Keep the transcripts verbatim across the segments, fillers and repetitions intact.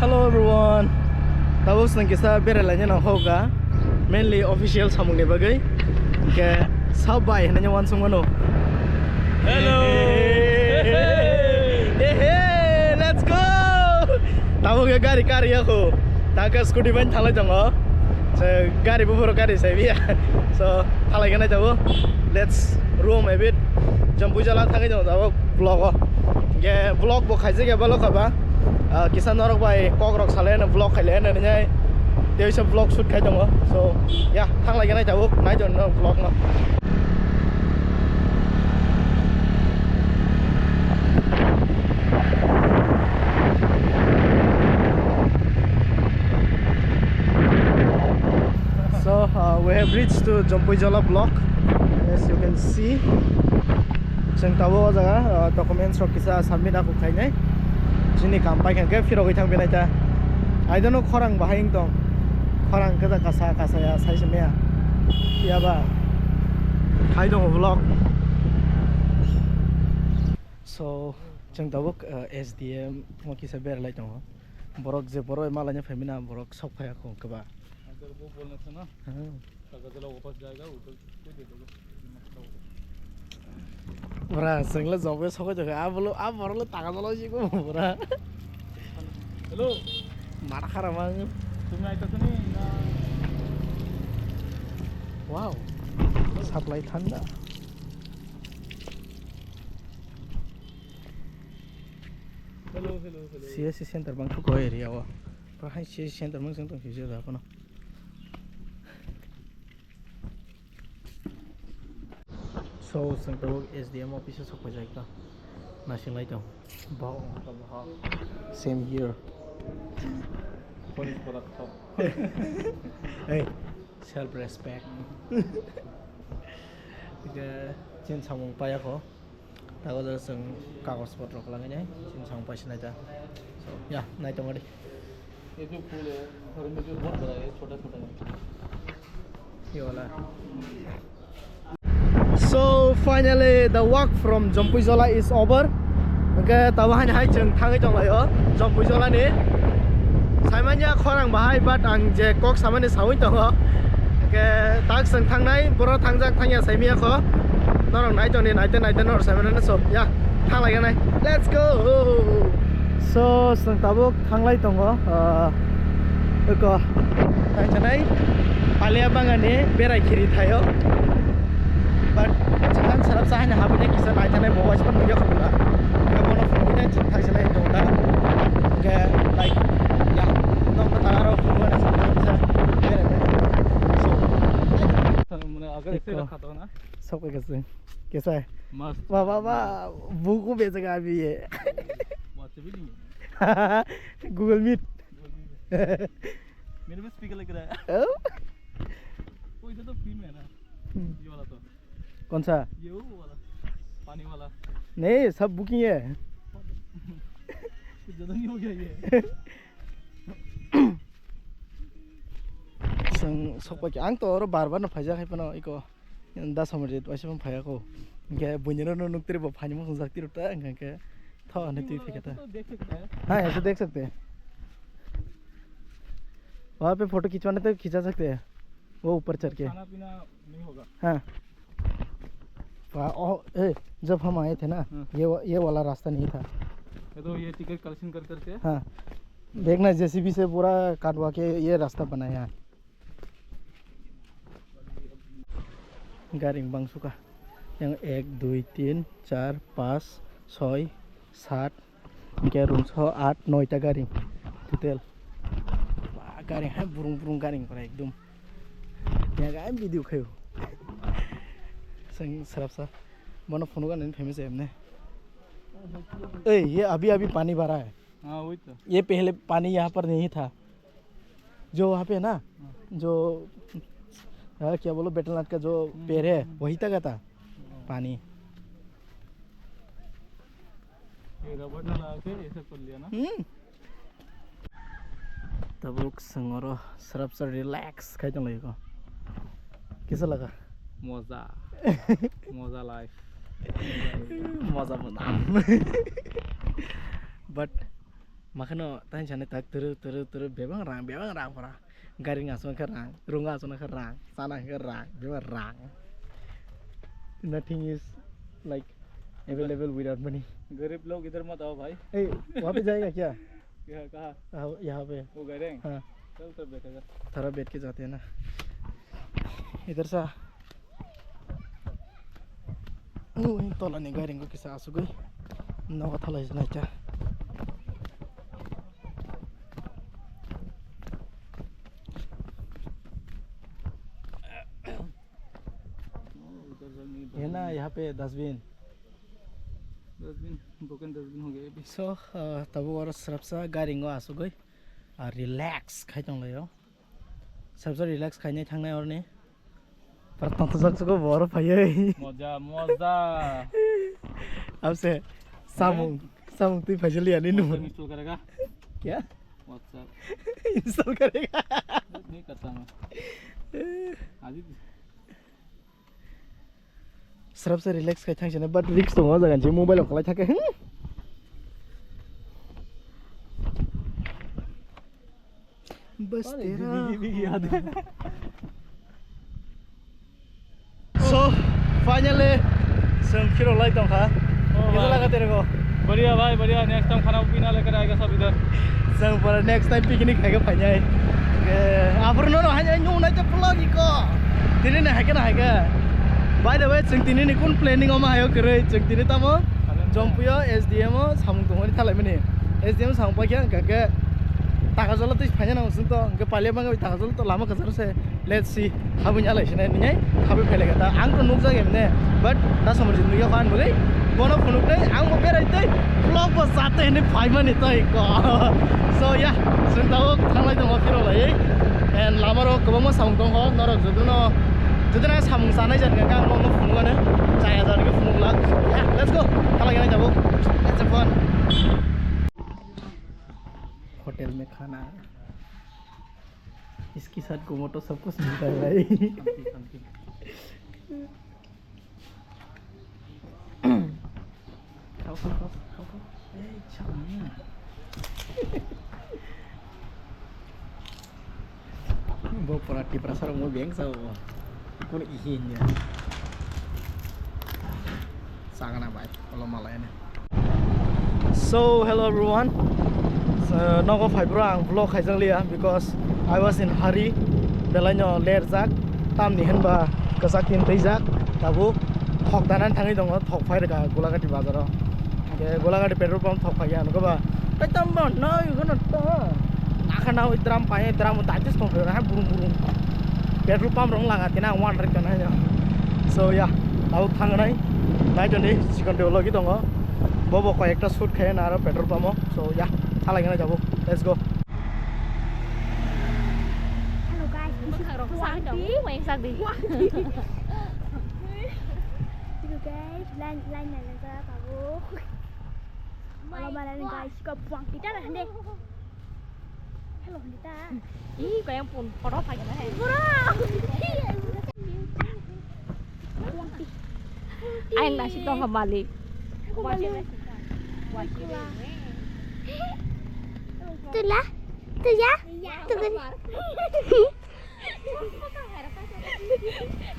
Hello everyone. Tabuk chwng kisa berai laina nang hoga. Mainly official samung ni bagwi. Ke sab bai hinwi wansung mano. Hello. Hey, hey, hey, let's go. Tabuk ke gari kari ya ko. Ta ke scooty ban thalai tongo. Se gari bu boro gari sai biya. So thalai gana tabuk. Let's roam a bit. Jom bujala thangai tongo tabuk. Vlog o. Ge vlog bo khaijak ya balo khaba. Ah, kisa norok bai kok rok salai ano vlog khailai ano nai. Tei se vlog shoot khai tongo. So, ya, thang lai nai tabuk. Nai jon no vlog no. So, uh, we have reached to Jompuijola block. As you can see, chwng tabuk o jaga, uh, documents rok kisa submit aku khainai. Chini kam paikha khe phirogwi thang binai ta. I don't know khorang bahai wng tong. Khorang khe da kasa kasa ya sai se maya. Yaba khai tongo vlog. So, chwng tabuk, uh, S D M o kisa beralai tongo. Borok je borok malaina phaimina borok sok phaiya kho kwba. अगर वो बोलना था ना, हाँ। तो गजला वापस जाएगा, उधर को दे दोगे। Bura, sengla job e sokoi joge, a bolo, a borok le taka jalo jigo bura. Hello. Mar khara mang. তুমি আইতাছো নি না? Wow, supply thanda. Hello, hello, hello. C S C center bang thuk area o. Pra hai C S C center mang seng tong sijak da kono. So, chwng tabuk S D M office o sokphaijak ta. Naising lai tong. Bo, bo, bo. Same here. Police product shop. Hey, self respect. Ike chin samung paya ko. Tago jora chwng kagoj potro kwlangwi nai, chini samung paisa nai ta. So, ya, nai tongma di. ये जो फूल है, घर में जो बहुत बड़ा है, छोटा छोटा है। ये वाला। So, finally, the walk from Jompuijola is over. Hwnkhe, tabo haino hai chwng thangwi tonglaio, Jompuijola ni. Saimanya khorang bahai, but ang je kok samani sawi tongo. Hwnkhe, tak chwng thangnai, boro thangjak thangya saimanya kho. Norok nai tongdi, naite naite norok saimanya so, ya, thanglai ganai. Let's go! So, chwng tabuk thanglai tongo, ah, eko, thangnai, Palia Bangani berai khiri thaio. But, chwng sarap sa haino habine kisa nai thangnai bo waispan nugya khobla. Eko bono phunugwi nai chwng thangsanai tongda. Hwnkhe, like, ya, nokno tangaro phunugwi nai chwng thangsa berai nai. So, like, Mane agar ऐसे eko. रखा था ना। Sok ekasing. Kesa? मस्त। वाह, वाह, वाह। बुक को बेचेगा अभी ये। WhatsApp ही नहीं है। Google Meet। Google Meet। मेरे में speaker लग रहा है। ओ? वो इधर तो free में है ना। हम्म। ये वाला तो। कौन सा? ये वो वाला। पानी वाला। नहीं, सब booking है। कुछ ज़्यादा नहीं हो गया ये? Chwng sokpai khe, ang to oro bar bar no phaijak hai phano eko. Da Samarjit waisa phano phaiya kho. Hwnkhe buini rok no nuktre bo phaini muchung jak tiro ta, hwnkhe tho hwnwi twi phai khe ta. तो देख सकते हैं। हाँ, ऐसे देख सकते हैं। वहाँ पे फोटो खिंचवाना तो खिंचा सकते हैं, वो ऊपर चढ़ के। खाना पीना नहीं होगा। हाँ। वा-, ओ, ए, जब हम आए थे ना, हाँ। ये वा-, ये वाला रास्ता नहीं था। ये तो ये टिकट कलेक्शन कर करके। हाँ। देखना, जेसीबी से पूरा काटवा के ये रास्ता बनाया है। Garing bang suka. Yang ek, dui, tin, char, pas, soi, sat, hingke rungso at, noita garing total. Ba, garing hai burung burung garing pura ekdom. Yang ai video khayo. Sang sarap sa. Bono phone kan famous emne. ए, ये अभी अभी पानी भरा है। हाँ, वही तो। ये पहले पानी यहाँ पर नहीं था। जो वहाँ पे है ना, हाँ। जो, हाँ, क्या बोलो, बेटलनाथ का जो हम्म, पेड़ है, हम्म। वहीं तक आता हाँ। पानी। ये रबड़ ना लगा के ऐसे कर लिया ना। हम्म। Tabuk chwng oro srapsa relax khai tong lai kho. Kisa laga? Moja. Moja life. Moja bo nang. But Makhano tani sani tak turu turu turu bebang rang, bebang rang pora. Gari aswk khe rang, rungo aswk khe rang, chana khe rang, bebang rang. Nothing is like available without money. गरीब लोग इधर मत आओ भाई। ए, वहाँ पे जाएगा क्या? यहाँ कहाँ? हाँ, यहाँ पे। वो गए रहेंगे? हाँ। चल तो बैठेगा। थोड़ा बैठ के जाते हैं ना। इधर सा। Ui, tola ni gairing kisa asugwi. Nogo thalai nai ta. ये ना, यहाँ पे dustbin। Dustbin, broken dustbin हो गया अभी। So, uh, tabuk oro srapsa gairingo asugwi, uh, relax khai tonglaio. Sabsa relax khainai thangnai orni. Pratang to jak sugo bor phaiye. Moja, moja. Abse samung, samung twi phaisali ani nu. WhatsApp install karega? Kya? WhatsApp. Install karega? Nahi karta main. Ajib. Srapsa relax khai thang sene, but risk tongo o jaga ni mobile rok kwlai thake. Hmm? Bas tera. So, finally, chwng phirok lai tongkha. Oh, kisa bhai. Laga tere go. बढ़िया भाई, बढ़िया। Next time खाना पीना लेकर आएगा सब इधर। Chwng pore next time picnic haikhe phainai. Eh, aphuru no hai nung nai te vlog iko. Tini ni haikhe na haikhe. By the way, chwng tini ni kun planning omo hayo kwrwi. Chwng tini tamo Jompuyo S D M o samung tongmani thalai mani. S D M samung paikhe hwnkhe Takajolo twi phaina nango chwng to. Hwnkhe palia bangwi Takajolo to lama kwcharo se. Let's see, habwi alai sinai ningai, habwi phelai kata. Ang to nukjak emne, but ta samar jin nukya khan bwlai. Bono phunuk tei, ang bo berai tei, vlog bo sa tei hinwi phaimani tei ko. So, yeah, chwng tabuk thanglai tongo phirok laiwi. And lama rok kwbangma samung tongkho, norok jotono, jotono samung chanai jani khe ang nokno phunukgano, chaya jani khe phunuk lak. Yeah, let's go, thanglai khe tabuk. Let's have fun. Hotel mein khana. इसके साथ घूमो तो सब कुछ मिलता है भाई। Something, something. Khao, khao, khao, khao, khao. Ei, cham. Bo pura Tiprasa rok mo beng sao. Kun ihi nya. Sagana bai, olo malai ne. So, hello everyone. So, nogo phai bro ang vlog khaijak liya because I was in hurry. Belai no ler jak. Tamni hinba kwchak tin twi jak. Tabuk thok danan thangwi tongo, thok phai rwkha Golagati bazaro. Hwnkhe Golagati petrol pump thok phai ya, nukgo ba? Tei tamo no, yugo no to. Nakha na ui drum pai, drum daites tong phai, ha burum burum. Petrol pump rong langa tina one rek kana ya. So, yeah, tabuk thangnai. Nai toni, chikon teo logi tongo. Bobo koi ekta shoot khaye na aro petrol pump o. So, yeah, thalai gana jabo. Let's go. Hello guys, this is Bwkhak rok sak Phuangti. Tong, weng sak di. Phuangti. Hello guys, line, line, line, line, line, tabuk. Hello, my name guys, ko Phuangti ta hande. Hello, hande ta. Ih, kau yang pun, photo apa gimana, hei? Bro. Phuangti. Ayang nasi tong kembali. Aku balik. Tuh lah, tuh ya, tuh kan.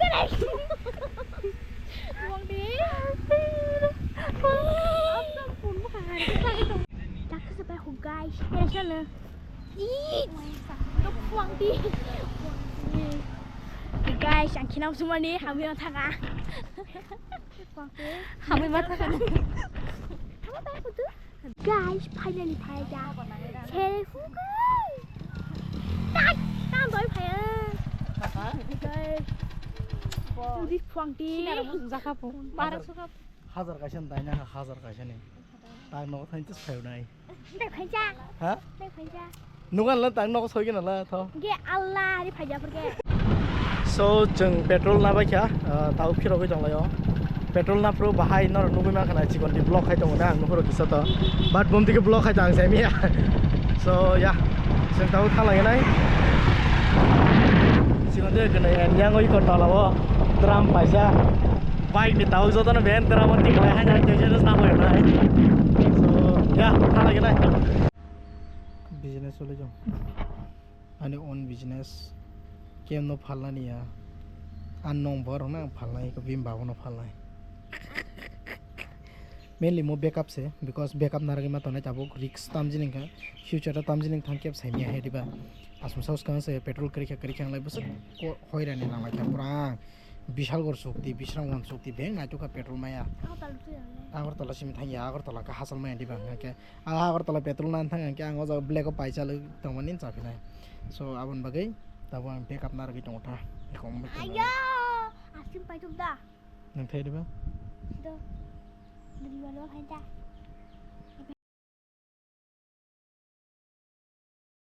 Korek. Buang di. Asam pun bukan hari kita itu. Tak sesuai aku guys. Ada sana. Ih, itu buang di. Guys, yang kinam semua nih, hamil tengah. Hamil mata kan. Apa tak aku tuh? Guys, finally phai da. Sere fuku. Tak, tak doi phai. Guys. Udi Phuangti. Sina ramo jaka po. Para suka. Hazar kaisa ni daina, hazar kaisa ni. Tak no thain tus phai nai. Tak phai ja. Ha? Tak phai ja. Nugan la tang nok soi gana la tho. Ge Allah ri phaja phur ge. So, chwng petrol na bai kha, ah, tau phirogwi tong laio. Petrol na phuru bahai nor nugwi ma khana chikon di block khai tongo na ang nuhuro kisa to. But bom dike block khai tang sai miya. So, yeah. Chwng tau thalai nai. Chikon de gana yang oi ko tala o. Drum paisa. Bike ni tau joto no ben drum o tik lai hai na tei jeno na bai nai. So, yeah, thalai nai. Business choli jong. Ani own business. Kem no phalnani ya. An nong bor na phalnai ko bim babo no phalnai. Mainly mo backup se, because backup naragwi ma tongnai tabuk risk tamjini kha, future o tamjini thang kep saimya hai diba. Asum saus kang se petrol kari kha kari kha lai bwswk ko hoirani nang lai kha pura. Bishal gor sukti, Bisram wan sukti, beng naituk kha petrol maya. Agartala simi thang ya, Agartala ka hasal maya diba hwnkhe. A Agartala petrol nan thang hwnkhe ang o jaga black o paisa lwi tongmani chaphinai. So aboni bagwi tabuk ang backup narwgwi tongo tha. Ayo, asim paituk da. Nang thai diba? Do. Dili walo hai da.